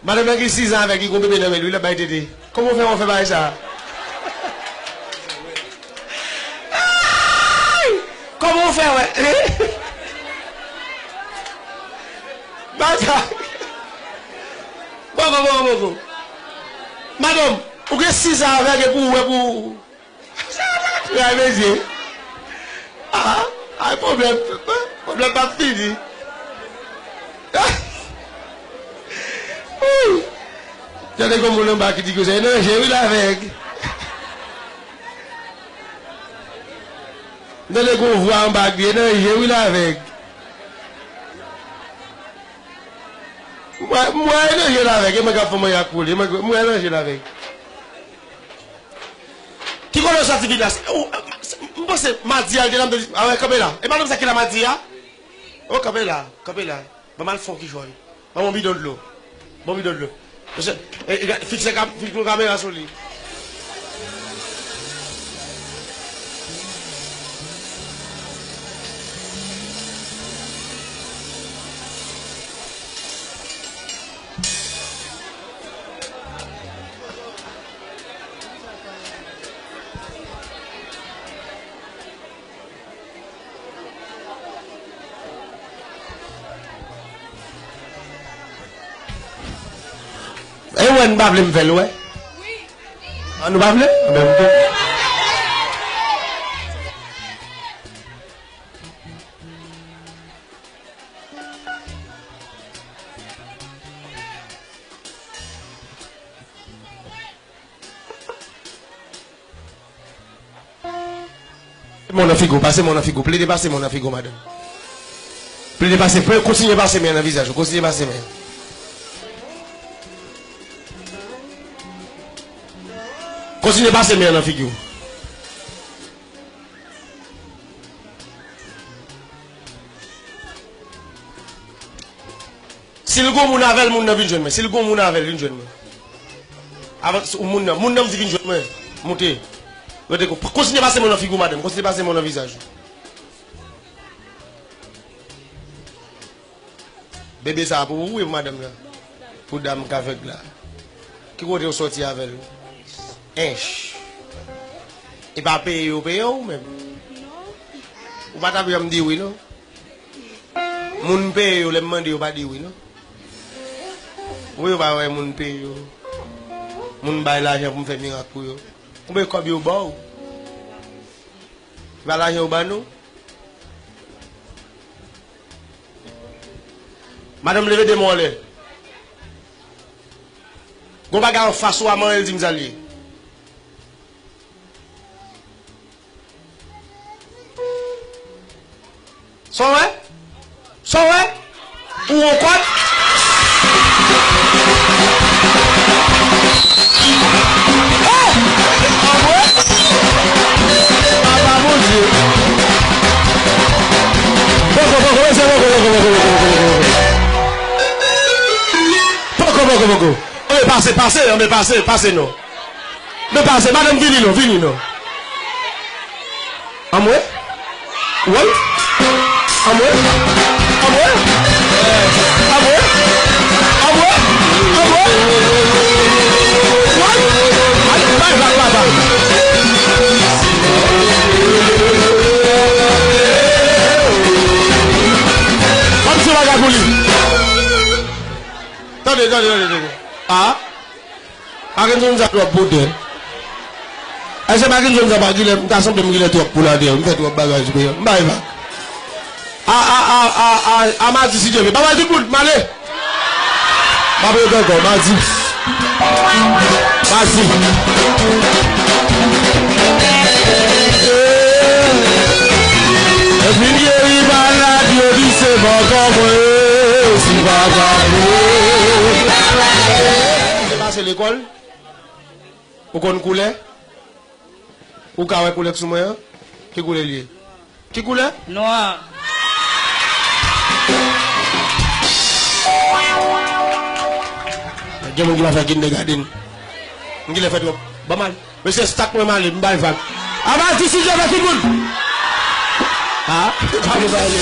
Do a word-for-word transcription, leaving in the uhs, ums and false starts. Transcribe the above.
Madanm nan gen sizan avèk li, gon bebe nan men li, wi, l ap bay tete. Kòman w fè wè w fè bagay sa? Ay! Kòman w fè wè? Bagay sa. Poko, poko, poko. Madanm, ou gen sizan avèk epi w wè pou Ray mesye. Ah, ay pwoblèm. Pwoblèm p ap fini. Tande gon moun anba ki di konsa, e nan je wi l avèg. Tande gon vwa anba ki di, e nan je wi l avèg. Mwen, mwen e nan je l avèg, e mwen k ap fè mwen yak pou li, mwen, mwen e nan je l avèg. Ki kote w soti vin la? Se, ou, se, m panse madi a, l te la, m te di, a wè, kanpe la. E madanm sa ki la madi a? O, kanpe la, kanpe la. Ban m al fè yon kichòy. Ban m yon bidon dlo. Ban m yon bidon dlo. Mesye, e, e, fikse kam-, fikse yon kamera sou li. E wè, nou pa vle m fè l, wè. An, nou pa vle? Anben, oke. Men w nan figo, pase men w nan figo, plede pase men w nan figo, madanm. Plede pase, pre-, kontinye pase men nan vizaj ou, kontinye pase men. Kontinye pase men nan figi w. Si l gon moun avè l, moun nan vin jwenn mwen. Si l gon moun avè l, vin jwenn mwen. Avan, si, moun nan, moun nan m di vin jwenn mwen. Moute. Rete ko-, kontinye pase men w nan figi w, madanm. Kontinye pase men w nan vizaj ou. Bebe sa a pou ou, wi, pou madanm nan. Pou dam k avèg la. Ki kote w sòti avè l? Ench. E pa peye yo peye w menm. Ou pa ta janm di wi, non. Moun peye yo, lè m mande yo pa di wi non. Wi, yo pa wè moun peye yo. Moun bay lajan pou m fè mirak pou yo. Konbyen kòb yo ba w? Se pa lajan yo ban nou? Madanm leve de men w anlè. Gon bagay anfas ou a, manyen l di m sa l ye. Sa w wè? Sa w wè? Ou wè kòd? Hey! Anmwe! Papa Bondye! Poko, poko, mesye, poko, poko. Poko, poko, poko. Anben pase, pase, anben pase, pase non. Men pase, madanm, vini non, vini non. Anmwe. Woy. Anmwe. Anmwe. Anmwe. Anmwe. Anmwe. Woy. Ay, bay vag papa. Ban m se bagay pou li. Tande, tande, tande, tande. Ah. Parkinson sa twòp pou tè. Èske Parkinson sa pa genlè, m ta sanble m genlè twòp pou latè, m fè twòp bagay sou peyi a. M bay vag. A, a, a, a, a, a madi si Dye vle. Babay tout moun, m ale. M ap rete ankò, madi. Madi. Epi m geri malad, yo di se bòkò mwen ye, si papa mwen. Ou te pase lekòl? Ou konn koulè? Ou ka wè koulè k sou mwen an? Ki koulè l ye? Ki koulè? Nwa. Gen moun ki pa fè kindergarten. M genlè fè twòp. Ban m al. Mesye, stak mwen m ale, m bay vag. Avanti si Dye vle tout moun. Ha? Pa vle pale.